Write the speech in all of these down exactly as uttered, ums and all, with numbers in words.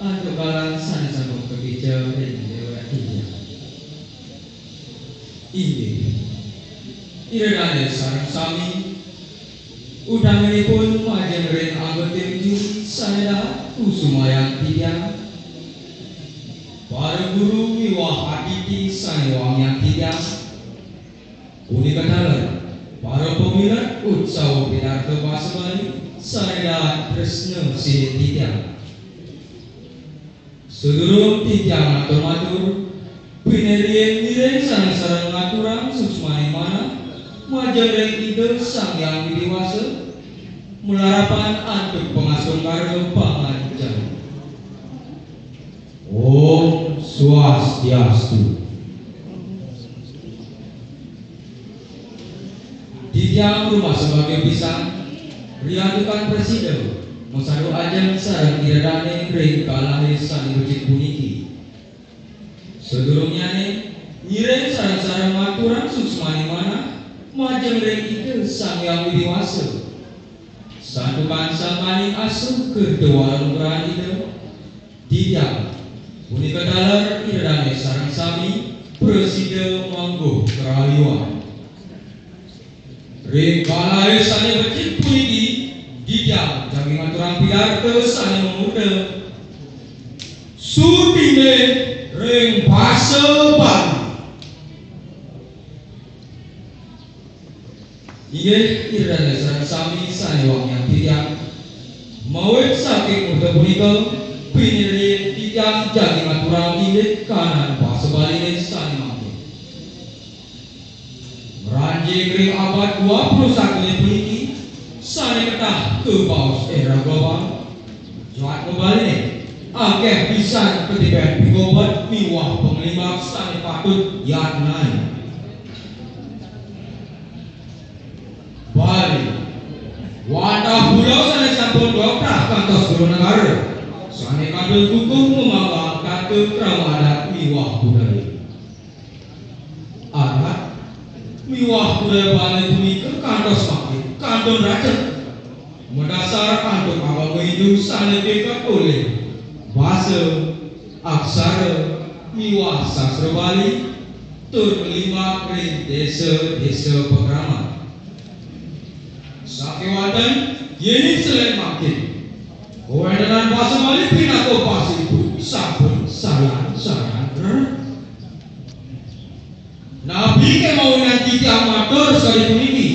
antuk galah sané sampun kapica ring déwék titiang. Inggih. Ida dané sareng sami, utamianipun majeng ring angga tim juri sané dahat kusumayang titiang, para guru miwah atiti sané wangiang titiang, punika taler para pamilet utsawa pidarta basa Bali sané dahat tresna sihin titiang. Sadurung titiang matur-matur, pinih riin ngiring sareng-sareng ngaturang suksmaning manah majeng ring Ida Sang Hyang Widhi Wasa, malarapan antuk pangastungkara panganjali. Om Swastiastu. Titiang rumasa bagia pisan riantukan prasida masadu ajeng sareng ida dané ring galahé sané becik puniki. Sadurungnyané ngiring sareng-sareng ngaturang suksmaning manah majeng ring Ida Sang Hyang Widhi Wasa. Santukan sangkaning asa kerta wara nugrahan Ida, titiang punika taler ida dané sareng sami prasida mangguh karahayuan. Ring galahé sané becik puniki, titiang jagi ngaturang pidarta sané mamurda Sutindih ring Basa Bali. Inggih, ida dané sareng sami sané wangiang titiang. Mawit saking murda punika, pinih riin titiang jagi ngaturang indik kahanan basa Baliné sané mangkin. Ngranjing ring abad dua puluh satu puniki, sané ketah kabaos éra global, Jadma Baliné akéh pisan katibén pikobet miwah panglimbak sané patut yatnain. Bali, wantah pulo sané sampun dongkrak kantos kula negara, sané kantun kukuh ngamanggihin tata krama adat miwah budaya. Adat miwah budaya Bali punika kantos mangkin kantun rajeg madasar antuk agama Hindu sané piket olih basa, aksara, miwah sastra Bali, tur nglimbak ring désa-désa pakraman. Sakéwanten, yéning selén mangkin, kawéntenan basa Bali pinaka basa ibu sampun sayan-sayan rerenan. Napi ké mawinan titiang matur sakadi puniki?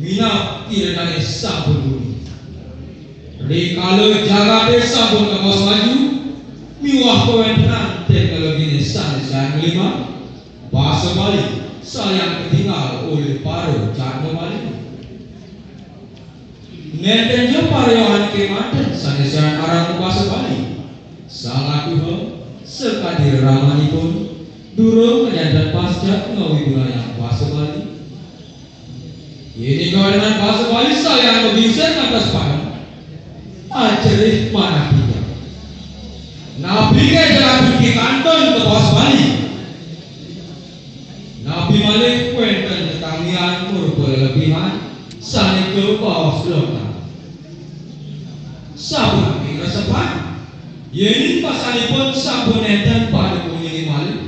Minab ida dané sampun tuni. Rikala jagaté sampun kabaos maju, miwah kawéntenan téknologiné sané sayan nglimbak, basa Bali sayan katingal olih para jadma Bali. Nénten ja para yowané kémanten sané sayan arang mabasa Bali. Sang atuha sakadi reramanipun durung ngajanten pascat ngawibunayang basa Bali. Yéning kawéntenan basa Bali sayan mabinsén ngantos padem, ajerih manah titiang. Napi ké jagat puniki kantun kabaos Bali? Napi malih wénten tetamian marupa lelebihan sané kabaos lontar? Sapunapi ngresepan? Yéning basanipun sampun nénten pada guminé malih,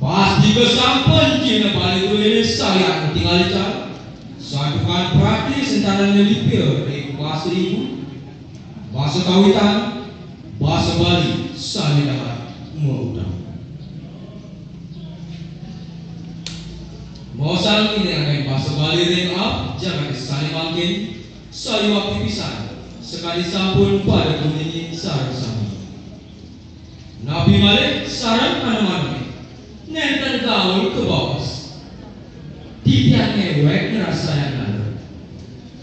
pastika sampun cihna Bali druéné sayan katingal ical, santukan prati sentanané lipia ring basa ibu, basa kawitan, basa Bali sané dahat mautama. Maosang indik anggén basa Bali ring aab jagaté sané mangkin, sayuwakti pisan sakadi sampun pada guminé sareng sami. Napi malih sareng anumané nénten gaul kabaos. Titiang néwék ngrasayang naler.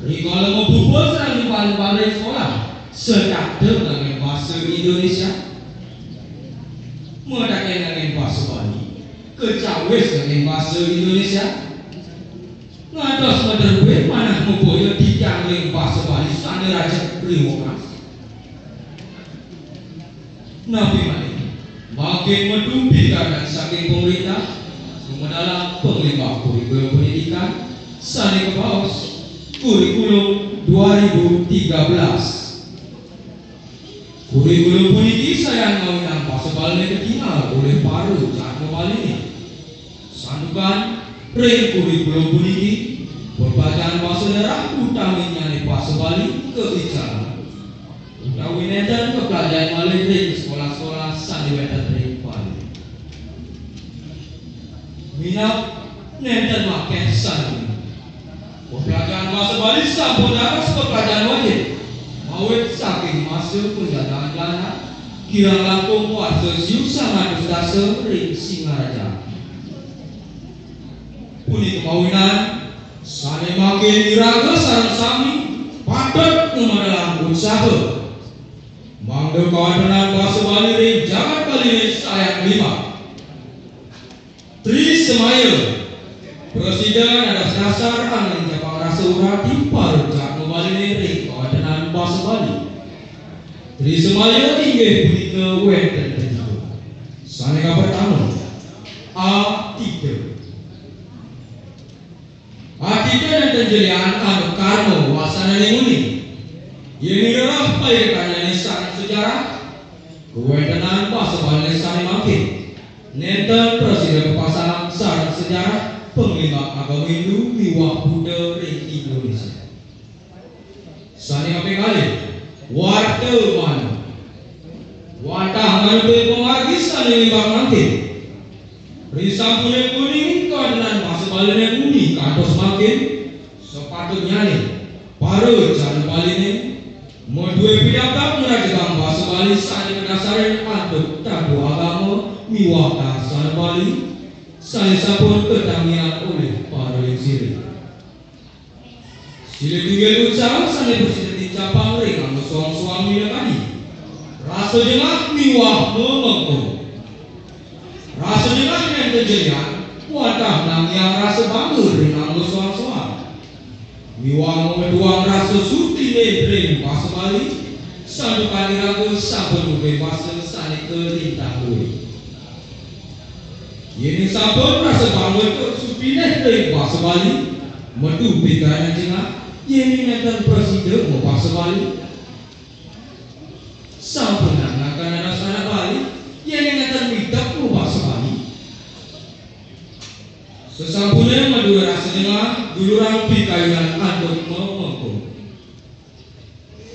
Rikala mapupul sareng nyumpal-nyumpal ring sekolah, setata nganggén basa Indonesia. Mataken nganggén basa Bali, kacawis nganggén basa Indonesia. Ngantos madrebé manah maboya titiang ring basa Bali sané rajeg ring wekas. Napi malih, mangkin matumpi kahanan saking pamréntah, sumedalang panglimbak kurikulum pendidikan, sané kabaos Kurikulum dua ribu tiga belas. Kurikulum puniki sayan ngawinang basa Baliné ketingal olih para jadma Baliné. Santukan ring kurikulum puniki, peplajahan basa daerah utaminyané basa Bali kaicalan, utawi nénten kaplajahan malih ring sekolah-sekolah sané wénten ring Bali. Minab nénten makéh sané. Peplajahan basa Bali sampun dados peplajahan wajib, mawit saking masa penjajahan Belanda, kirang langkung warsa siu sangang atus dasa ring Singaraja. Punika mawinan, sané mangkin iraga sareng sami patut ngamedalang usaha, mangda kawéntenan basa Bali ring jagat Baliné sayan limbak. Tri Semaya prasida dados dasar anggén japang rasa urati para jadma Baliné ring kawéntenan basa Bali. Tri Semaya inggih punika wénten tetiga. Sané kapertama, atita. Atita nénten ja lianan anukarma wasanané nguni. Yén nirereh pairikannyané sareng sejarah, kawéntenan basa Baliné sané mangkin nénten prasida kapasang sareng sejarah panglimbak agama Hindu miwah Buddha ring Indonesia. Sané kaping kalih, wartamana. Wantah manut ring pamargi sané limbak mangkin. Risampuné kuning kawéntenan basa Baliné nguni kantos mangkin, sapatutnyané para jadma Baliné madué pidabdab ngrajegang basa Bali sané kadasarin antuk tata agama miwah darsana Bali, sané sampun katangiang olih para lingsiré. Silih tunggil unsang sané prasida tincapang ring angga soang-soang minakadi rasa jengah miwah mamengkung. Rasa jengah nénten ja lian, wantah nangiang rasa bangga ring angga soang-soang. Miwah mametuang rasa sutine ring basa Bali, santukan iraga sampun ngugih basa sané kalintang luih. Yéning sampun rasa bangga tur supinih ring basa Bali, metu pikayunan jengah, yéning nénten prasida mabasa Bali. Sampunang nakan dados anak Bali, yéning nénten midep mabasa Bali. Sasampuné madué rasa jengah, dulurang pikayunan antuk mamengkung.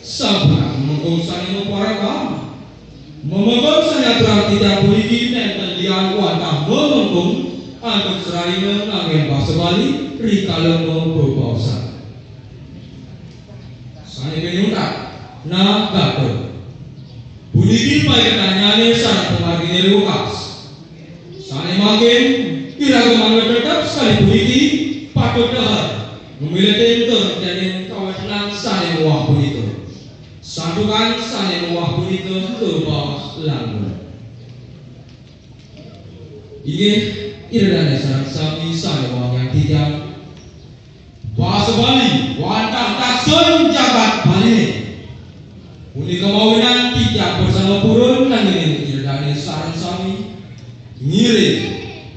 Sampun mamengkung sané maparab. Mamengkung sané aturang titiang puniki nénten lian wantah mamengkung antuk serahina nganggén basa Bali rikala mabebaosan. Sané pinih untat, nagata. Puniki paiketannyané sareng pamarginé lukas. Sané mangkin, iraga mangda tetep sakadi puniki patut deher, mamiletin tur ngeténin kawéntenan sané miwah punika. Santukan sané miwah punika kabaos langgeng. Inggih, Ida Dané sareng sami sané wangiang titiang. Basa Bali wantah taksana jagat Baliné. Punika mawinan titiang purun nanggihin Ida Dané sareng sami ngiring,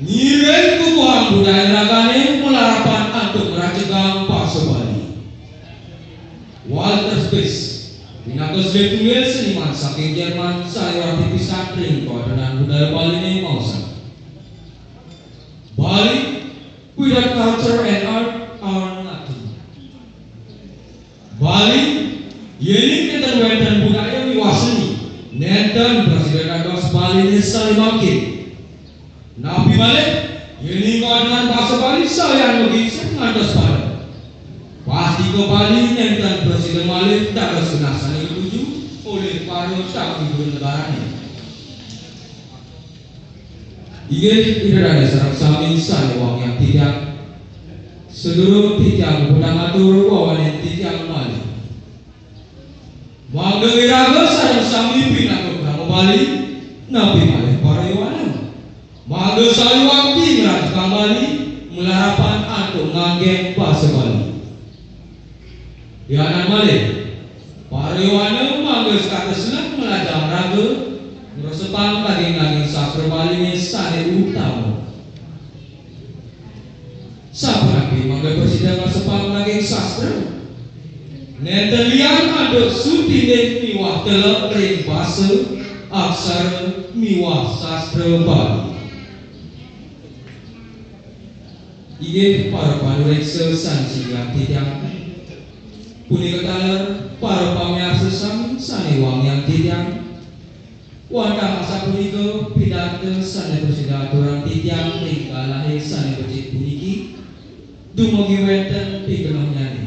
ngiring kukuhang budaya ragané malarapan antuk ngrajegang basa Bali. Walter Spies, pinaka silih tunggil seniman saking Jerman sané warti pisan ring kawéntenan budaya Baliné maosang, Bali without culture and art are nothing. Bali, yéning nénten wénten budaya miwah seni, nénten prasida dados Baliné sané mangkin. Napi malih, yéning kawéntenan basa Bali sayan magingsir ngantos padem, pastika Bali nénten prasida malih dados genah sané katuju olih para tanggu negarané. Inggih, Ida Dané sareng sami sané wangiang titiang. Sadurung titiang muputang atur wawanin titiang malih. Mangda iraga sareng sami pinaka krama Bali, napi malih para yowana. Mangda sawiakti ngrajegang Bali, malarapan antuk nganggén basa Bali. Lianan malih, para yowana mangda setata seneng nglajahang raga, ngresepang daging-daging sastra Baliné sané utama. Sapunapi mangda prasida ngresepang daging sastra? Nénten lian antuk sutindih miwah telep ring basa, aksara miwah sastra Bali. Inggih para panuréksa sané singgih titiang. Punika taler para pamiarsa sami sané wangiang titiang. Wantah asapunika pidarta sané prasida aturang titiang ring galahé sané becik puniki, dumugi wénten pikenohnyané.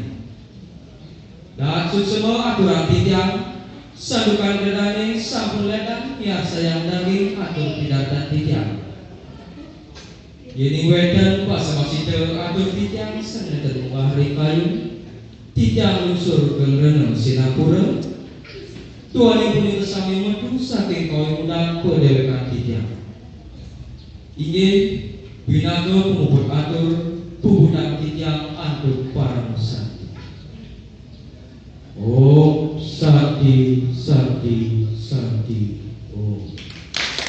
Dahat suksma aturang titiang, santukan ida dané sampun lédang miarsayang daging atur pidartan titiang. Yéning wénten pasapasita atur titiang sané nénten munggah ring kayun, titiang lungsur geng rena sinampura. Duaning punika sami metu saking kawéntenan padéwékan titiang. Inggih, pinaka pamuput atur, puputang titiang antuk parama santi. Om Santi, Santi,